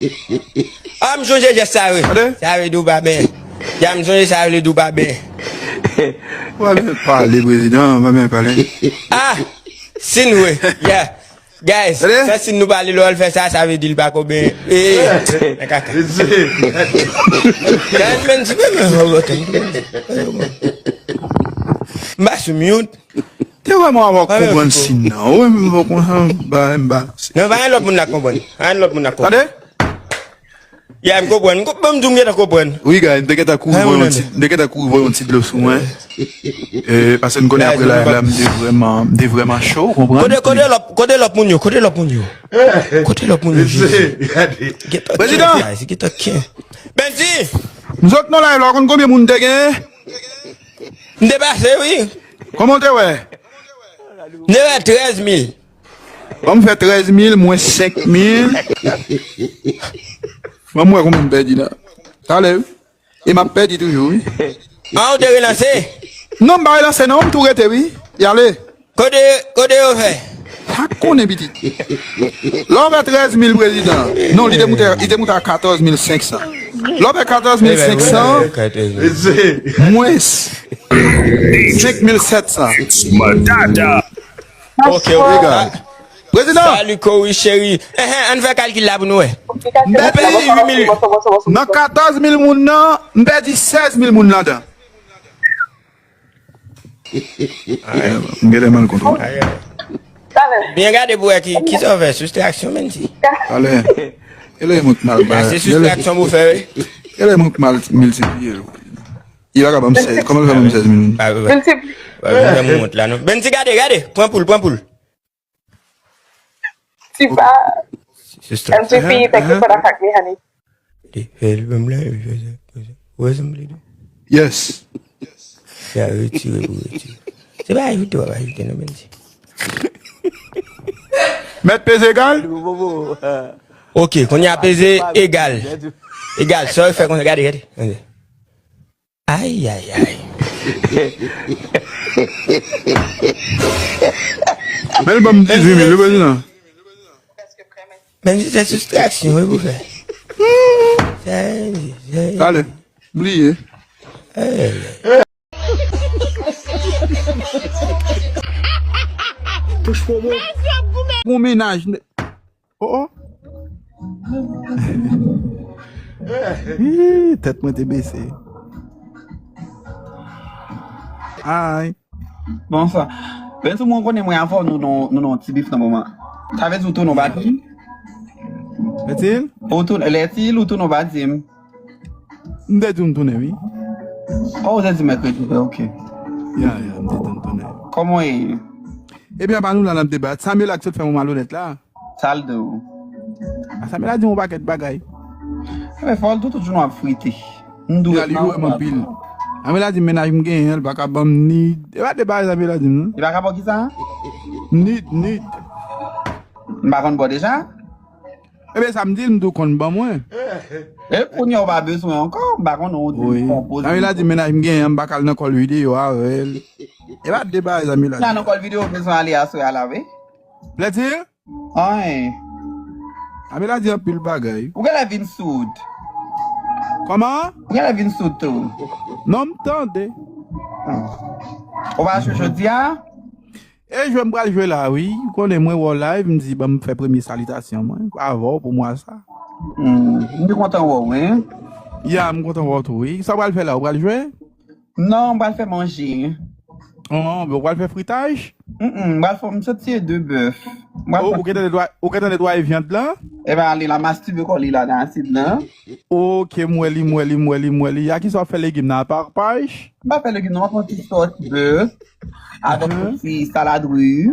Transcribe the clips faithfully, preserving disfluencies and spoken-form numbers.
Ah, m sonje jès sa vre. Sa vle di w pa benyen. Ya, m sonje sa vle di w pa benyen. Ou pa byen pale, prezidan, ou pa byen pale. Ah, sin vre. Yeah. Guys, sa sin nou pale lè w al fè sa, sa vle di l pa ko benyen. Eh, nan kaka. Guys, men ti pe men. M pa sou mute. Te vrèman ap konprann sin nan. Ou menm fò konsa m ba m ba. Non, pa gen lòt moun la konprann. Pa gen lòt moun la konprann. Tande? Ya, m konprann. M konprann, m di w m gentan konprann. Wi, guy, m te gentan kouri voye yon ti, m te gentan kouri voye yon ti dlo sou mwen. Eh, paske m konnen apre live la, m te vrèman, m te vrèman cho, ou konprann? Kote, kote lòt, kote lòt moun yo, kote lòt moun yo. Kote lòt moun yo, Jezi. Prezidan! Gentan ken. Benzi! M sot nan live la, ou konn konbyen moun m te genyen? M te pase, wi. Kòman w te wè? M te wè trèz mil. Ban m fè trèz mil mwens senk mil. Ban m wè konbyen m pèdi la. Talè, wi. E m ap pèdi toujou, wi. Ah, ou te relanse? Non, m pa relanse, non. M tou rete, wi. Y ale. Kote, kote yo fè? Sa konnen, pitit. Lè w fè trèz mil, prezidan. Non, li te moute, li te moute a katòz mil senk san. Lè w fè katòz mil senk san, mwens senk mil sèt san. Ok, ok. Prezidan! Salut, Corey, chéri. Enhen, ann fè kalkil la pou nou wè. M pèdi uit mil. Nan katòz mil moun nan, m pèdi sèz mil moun ladan. M genlè mal konprann. Byen gade pou wè ki, ki sa w fè, soustraksyon, menm si. Talè. E lè mwen k mal ba. Se soustraksyon pou fè, wi. E lè mwen k mal miltipliye l. Li pa ka ban m sèz. Kòman l fè ban m sèz mil? Miltipliye. Mwen fè mwen wont la, non. Benzi, gade, gade. Pran poul, pran poul. Ti pa M G P, tèk yo fè nan kak mekanik. Li fè l menm la, li fè sa, fè sa. Ou wè sa m vle di? Yes. Se a retire pou retire. Se pa ajoute w ap ajoute non, Benzi. Mèt peze egal? Ok, kounye a peze egal. Egal, sa w fè konsa, gade, gade. Gade. Ay, ay, ay. Men l ban m dizuit mil, wi, prezidan. Men se soustraksyon, wi, pou fè. Talè, bliye. Pou mennaj. Oh, oh. Ih, tèt mwen te bese. Ay. Bonswa. Benzi, mwen konnen mwen avè w nou nan yon ti bif nan moman. Sa vle di w tounen w pa di m? Benzi? Ou tounen, lè ti ou tounen w pa di m? M te di w m tounen, wi. Oh, ou te di mèkredi, ok. Ya, ya, m te di w m tounen. Kòman w ye? Ebyen, apa nou la n ap debat. Samuel ak sot fè mwen malonèt la. Sa l di w? Samela di m yon pakèt bagay. Ebyen, fò l di w tout jounen w ap frite. M dwe. Li wè m anpil. Samela di m mennaj m genyen an, li pa ka ban m ni. E pa de bagay Samela di m, non. Li pa ka ba w kisa? Nid, nid. M pa konn ba w deja? Ebyen, sa m di l, m di w konn ban mwen. E kounye a w pa bezwen ankò, m pa konnen w di m konpoze. Samela di m mennaj m genyen an, m pa ka al nan kòl videyo avè l. E pa de bagay Samela di. Sa nan kòl videyo w bezwen ale aswè a la, wi. Plèdi? Anyen. Amela di anpil bagay. Ou genlè vin soud. Kòman? Ou genlè vin soud tou. Non, m tande. Ou pa jwe jodi a? E jwe m pral jwe la wi. Ou konnen mwen wè w live, m di ban m fè premye salitasyon mwen avè w pou mwa sa. M te kontan wè w wi. Ya, m kontan wè w tou wi. Sa w pral fè la? Ou pral jwe? Non, m pral fè manje. Oh, ou pral fè fritaj? Mm, mm, m pral fè, m sot tiye de bèf. Oh, ou gentan netwaye, ou gentan netwaye vyann lan? Ebyen, li la mastibe kò li la nan asid lan. Ok, m wè li, m wè li, m wè li, m wè li. A kisa w ap fè legim nan? Apa paj? M pa fè legim nan, m ap fè yon ti sòs bèf avèk yon ti salad ri.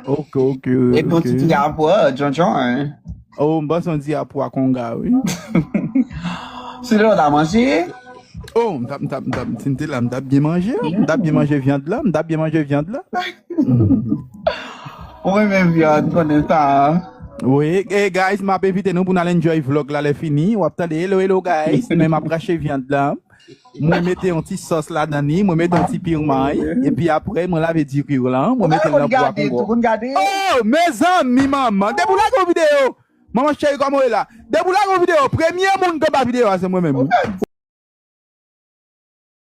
Ok, ok. Epi yon ti diyapwa, djondjon. Oh, m panse yon diyapwa konga, wi. Se lè w ta manje? Oh, m t ap, m t ap, m t ap, si m te la, m t ap byen manje. M t ap byen manje vyann lan, m t ap byen manje vyann lan. Ou renmen vyann, konnen sa. Wi, e guys, m ap envite nou pou n al enjoy vlog la lè fini. W ap tande, hello, hello guys, men m ap rache vyann lan. Mwen mete yon ti sòs ladan li, mwen mete yon ti pirmay, epi apre mwen lave diri lan, mwen mete l nan pwa pou. Oh, mezanmi manman, depi w lage yon videyo, Manman cheri, kòman w ye la? Depi w lage yon videyo, premye moun k anba videyo a se mwen menm.